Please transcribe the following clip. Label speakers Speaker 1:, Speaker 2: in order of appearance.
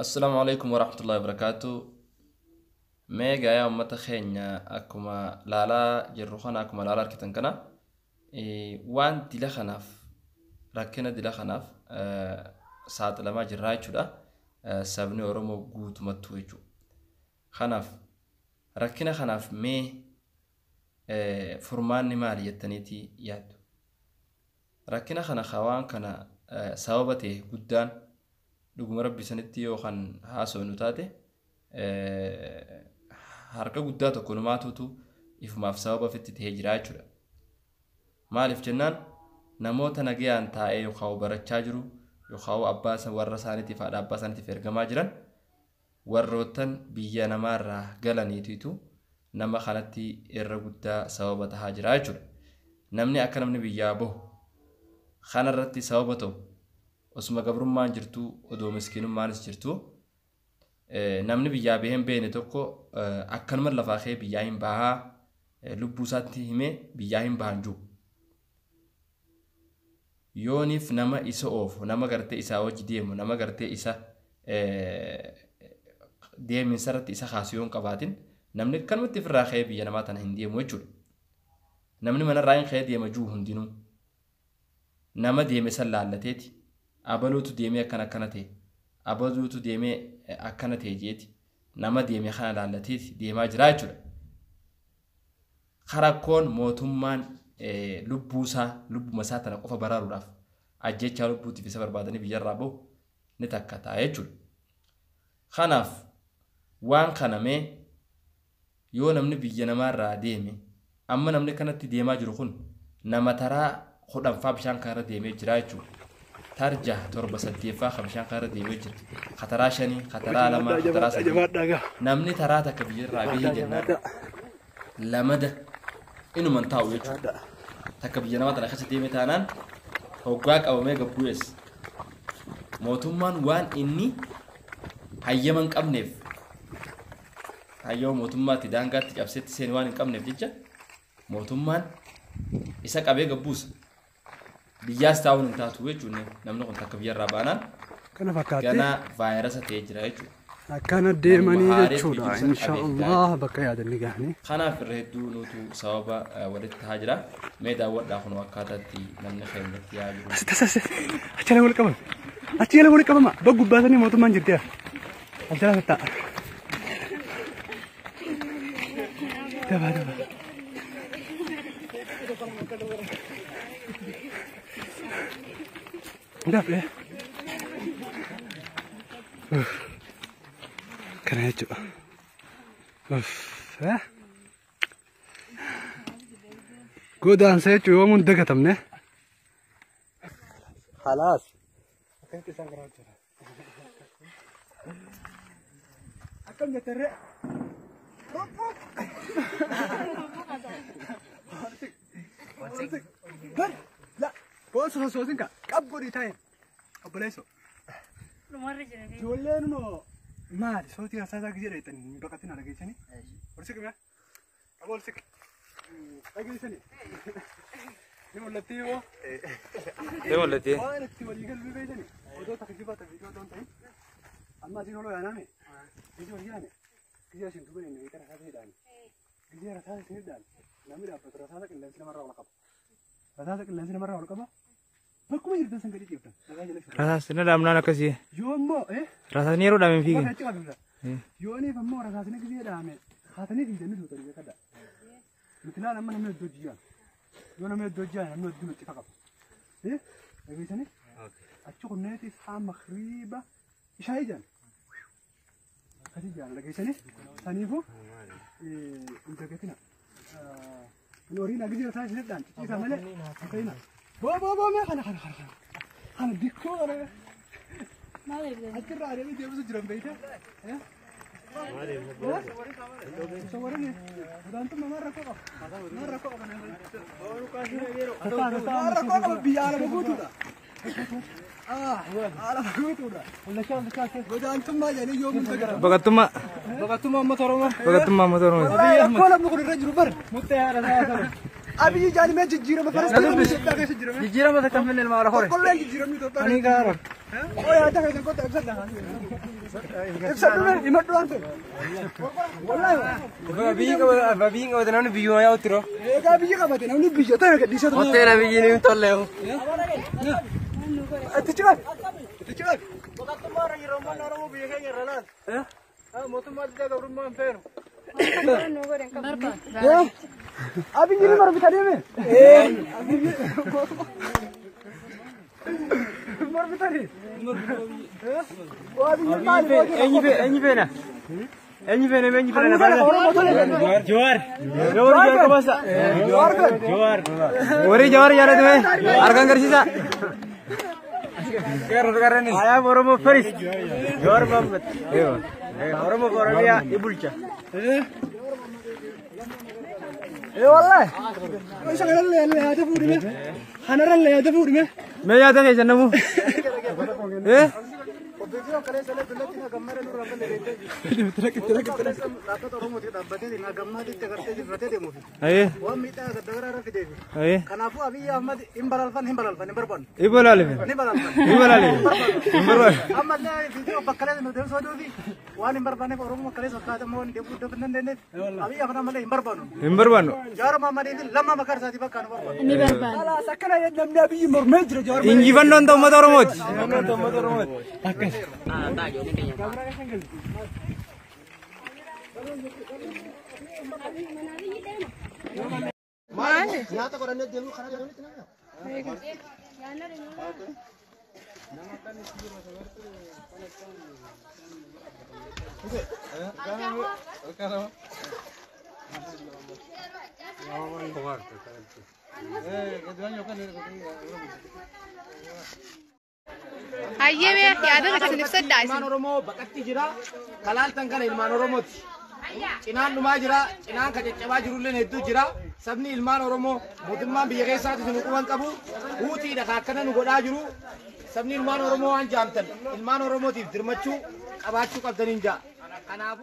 Speaker 1: Assalaamu alaikum warahmatullahi wabarakaatu. Mee gaayaa uummata keenya, akkuma laalaa jirru kana, akkuma laalaa argitan kana, waan dila kanaaf, rakkina dila kanaaf saaxilamaa jirraa jechuudha. Sabni Oromoo guutumattuu jechuudha. Kanaaf rakkina kanaaf mee furmaanni maali jettaniiti yaaddu? Rakkina kana waan kana sababa ta'e guddaan, dhuguma rabbi sanitti yoo kan haasofnu taate, harka guddaa tokko numaatuutu ifumaaf sababa ofitti ta'ee jira jechuudha. Maaliif jennaan, namoota nagayaan taa'ee yookaan barachaa jiru yookaan abbaa warra isaaniitiif haadha abbaa isaaniitiif ergamaa jiran, warroottan biyya namaarraa galaniitiitu nama kanatti irra guddaa sababa tahaa jira jechuudha. Namni akka namni biyyaa bahu kanarratti sababa ta'u, osuma gabrummaan jirtuu, odoo miskiinummaanis jirtuu, namni biyyaa bahee hin beekne tokko akkanuma lafaa ka'ee biyyaa hin bahaa, lubbuu isaatti himee biyyaa hin bahan jiru. Yooniif nama isa oofu, nama gartee isaa wajji deemu, nama gartee isa deeminsa irratti isa kaasu yoo hin qabaatin, namni akkanumatti ofirraa ka'ee biyya namaa tana hin deemu jechuudha. Namni manarraa hin ka'ee deema jiru hundinuu nama deeme san laallateeti, abaluutu deemee akkana akkana ta'e, abaluutu deemee akkana ta'e jeeti, nama deeme kana laallateeti deemaa jira jechuudha. Karakkoon mootummaan lubbuusaa, lubbuma isaa tana qofa baraaruudhaaf ajjechaa lubbuutiif isa barbaadanii biyyarraa bahu ni takka ta'a jechuudha. Kanaaf waan kana mee yoo namni biyya namaarraa deeme, amma namni kanatti deemaa jiru kun nama taraa 10ffaa bishaan kanarra deemee jira jechuudha. Tarja 7 8ffaa kan bishaan kanarra deemee jira. Kataraa 5, kataraa 2, kataraa 3. Namni taraa takka biyyarraa bahee jennaan lamada inuman taa'u jechuudha. Takka biyya namaa tana keessa deeme taanaan hoggaa qabamee gabbu'es. Mootummaan waan inni hayyama hin qabneef, hayyama mootummaatti daangaatti cabseetti seenu waan hin qabneef jecha, mootummaan isa qabee gabbuusa. Biyyaas taa'uun hin taatu jechuun, namni kun takka biyyarraa baanaan
Speaker 2: Kana fakkaatti.
Speaker 1: ganaa vaayirasa ta'ee jira jechuudha.
Speaker 2: Akkana deemanii
Speaker 1: Namuma haareef
Speaker 2: jechuudha.
Speaker 1: biyyi
Speaker 2: Insha
Speaker 1: qabee
Speaker 2: Allah bakka yaadanni gahanii.
Speaker 1: Kanaaf irra hedduu nutu sababa walitti tahaa jira. Mee daawwadhaa, kun akkaataatti namni keenyatti yaa jiru.
Speaker 2: As tas as achi jala wal qaban. Achi jala wal qabama. Bakka gubbaatanii mootummaan jirti. As jala tatta'a. Daba daba. Dafee. Kana jechuudha. Uff. Godaansa jechuun yoomuun dagatamne. Khalaas. Akkamitti isaan karaa hojjetan? Akkam jettarree? Bar! La! Boonsa sossoosin ka qabboodhi ta'e. Obboleessoo.
Speaker 3: Dhumarra jira.
Speaker 2: Ijoolleen immoo maali? Sootii rasaasaa gisee dheetan hin baqatin, dhageessanii? Ol siqi mee? Qaba ol siqi. Dhageessanii? Ni mul'atti yoo?
Speaker 4: Ni mul'atti.
Speaker 2: Waan itti walii galuu beekani? Odoo takka jibata viidiyoo otoo hin ta'in. Amma asiin oloo yaaname. Gisee walii yaane. Gisee asiin duuba inni beekta rasaasa hidhaani. Gisee rasaasa isin hidhaan. Namni dhaabbatu rasaasa qilleensi namarraa ol qaba. Rasaasa qilleensi namarraa ol qaba. Bakkuma jirtan san gadi ciiftan. Dhagaa jala fidan.
Speaker 4: Rasaasni dhaabnaan akkasii.
Speaker 2: Yoo immoo
Speaker 4: Rasaasni yeroo dhaame hin
Speaker 2: Bakka
Speaker 4: fiigin.
Speaker 2: achi qabdudha. Yooniif ammoo rasaasni gisee dhaame haatanii fiiganii duutanii beekadha. Nuti laal, amma namni iddoo jiyyaan. Yoo namni iddoo jiyyaan, namni iddoo nutti qaba. Dhageessanii? Achi kunneeti saa makriiba ishaa ijaan. Akkasii jaan, dhageessanii? Saniifuu hin dagatina. Hin horiin gisee rasaasa isin dhaan ciciisaa malee hin ta'ina. Boo boo boo, mee kana kana kana kana. Kana dikkoo kana.
Speaker 3: Maal eegdanii?
Speaker 2: Achirraa adeemee deebisu jiran beekte? Musawwarini godaantummaa maal rakkoo qaba? Maal rakkoo qaba? Maal rakkoo qaba? Biyya alama guutuudha. Alama guutuudha. Godaantummaa jedhanii yoomuu dagatan.
Speaker 4: Baqattummaa.
Speaker 2: Baqattummaa uummata Oromoo.
Speaker 4: Baqattummaa uummata Oromoo.
Speaker 2: Wallaahi rakkoo namni kun irra jiru bara. Abiyyi jaalimee jijjiirama faransa Itoophiyaa keessa jira.
Speaker 4: Jijjiirama takka hin finne ilma hora.
Speaker 2: Qollee jijjiiramni Itoophiyaa
Speaker 4: Ani
Speaker 2: keessa
Speaker 4: gaara.
Speaker 2: Oo yaada keessan kottu ibsadha. Ibsadhu mee himadhu waan ta'e. Wallaahi.
Speaker 4: Biyyi qabate namni biyyuma yaa'u tiro.
Speaker 2: Egaa biyyi qabate namni biyya ta'e gadhiisee ture.
Speaker 4: Hoteela biyyi ni tolle.
Speaker 2: Itti ciqabe. Itti ciqabe.
Speaker 5: Mootummaa irra yeroo ammaa Oromoo biyya keenya irra laal. Mootummaa diddaa gabrummaa hin feenu.
Speaker 2: Abiyyi ni mormita deeme. Abiyyi mormita deeme. Abiyyi maali?
Speaker 4: Eenyu feena? Eenyu feena? Eenyu feena?
Speaker 2: Oromoo tole.
Speaker 4: Jawaar. Jawaar Jawaar qabasa.
Speaker 2: Jawaar feena.
Speaker 4: Jawaar. Warri Jawaar jaalatu mee? Harkaan garsiisa. Ayaaf Oromoo Faris. Jawaar Mohaammed. Oromoo Oromiyaa ni bulcha.
Speaker 2: Ee wallahi. Isa kanarra yaada fuudhime. Kanarra yaada fuudhime.
Speaker 4: Mee yaada keessan namu? Eh? Ayee.
Speaker 5: Waan miidhaa gaddagaraa irra fideefi.
Speaker 4: Ayee.
Speaker 5: Kanaafuu Abiyyi Ahmad hin balalfan hin balalfan hin barbaannu.
Speaker 4: Ibo laalife.
Speaker 5: Ni balalfan.
Speaker 4: Ibo laalife. Hin barbaadu.
Speaker 5: Ammallee fiigee bakka lee nu deemsoo duufi waan hin barbaanneef Oromoo bakka lee fakkaata immoo waan deemuu hin dandeenyeef Abiyyi Ahmad ammallee hin barbaannu.
Speaker 4: Hin barbaannu.
Speaker 5: Jawaar Mohammadii fi Lammaa Magarsaati bakka nu barbaannu.
Speaker 3: Ni barbaanna.
Speaker 2: Alaas akkana namni Abiyyi mormee jira Jawaar.
Speaker 4: Injifannoon ta'u uummata Oromooti.
Speaker 6: Hayyee yaada keessan ibsadhaa isin.
Speaker 7: Ilmaan Oromoo baqatti jira. Kalaaltan kana ilmaan Oromooti. Cinaan dhumaa jira. Cinaan ka caccabaa jirullee hedduu jira. Sabni ilmaan Oromoo mootummaan biyya keessaatti nu quban qabu. Huutiidha ka akkana nu godhaa jiru. Sabni ilmaan Oromoo waan jaamtan ilmaan Oromootiif dirmachuu qabaachuu qabdaniin ja'a. Kanaafuu.